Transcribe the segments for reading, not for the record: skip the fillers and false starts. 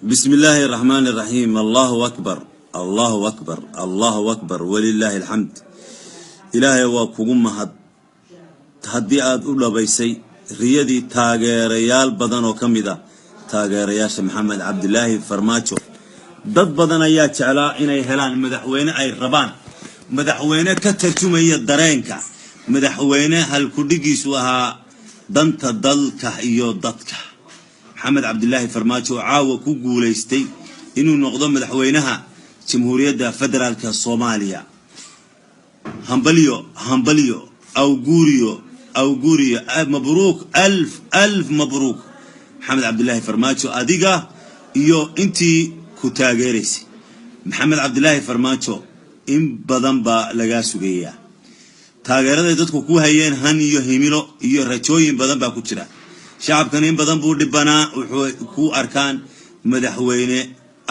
بسم الله الرحمن الرحيم. الله أكبر، الله أكبر، الله أكبر، ولله الحمد. Ilaahay waa kugu mahad haddii aad u dhabaysay riyadii taageerayaal badan oo ka mid ah taageerayaasha Maxamed Cabdilaahi Farmaajo. Dad badan ayaa jeclaa inay helaan madaxweyne ay rabaan, madaxweyne ka tarjumaya dareenka, madaxweyne halkudhigiisu ahaa danta dalka iyo dadka. Maxamed Cabdilaahi Farmaajo oo caawa ku guulaystay inuu noqdo madaxweynaha Jamhuuriyadda Federaalka Soomaaliya. Hambalyo, hambalyo, awguuriyo, awguuriyo, مبروك، ألف ألف مبروك Maxamed Cabdilaahi Farmaajo, adiga iyo intii ku taageeraysay. Maxamed Cabdilaahi Farmaajo, in badan baa lagaa sugayaa. Taageeraday dadku ku hayeen han iyo himilo iyo rajooyin badan baa ku jira. Shacabkan in badan buu dhibanaa. Wuxuu ku arkaan madaxweyne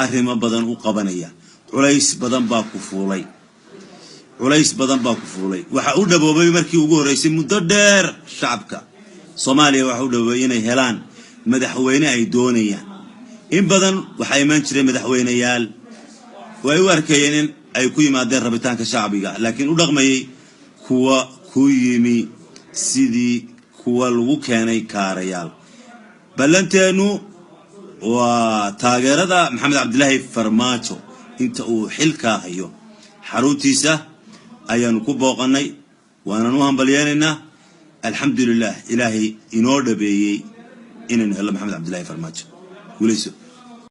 arrimo badan u qabanaya. Culays badan baa ku fuulay, culays badan baa ku fuulay. Waxa u dhaboobay markii ugu horreysay muddo dheer shacabka Soomaaliya, waxa u dhaboobay inay helaan madaxweyne ay doonayaan. In badan waxaa imaan jiray madaxweyneyaal way u arkayeen in ay ku yimaadeen rabitaanka shacbiga, laakiin u dhaqmayay kuwa ku yimi sidii kuwa lagu keenay kaarayaal. Ballanteennu waa taageerada Maxamed Cabdilaahi Farmaajo inta uu xilkaa hayo. Xaruntiisa ayaanu ku booqannay, waanan u hambalyeenaynaa. Alxamdulilah, Ilaahay inoo dhabeeyey inaynu hello Maxamed Cabdillahi Farmaajo. Guulayso.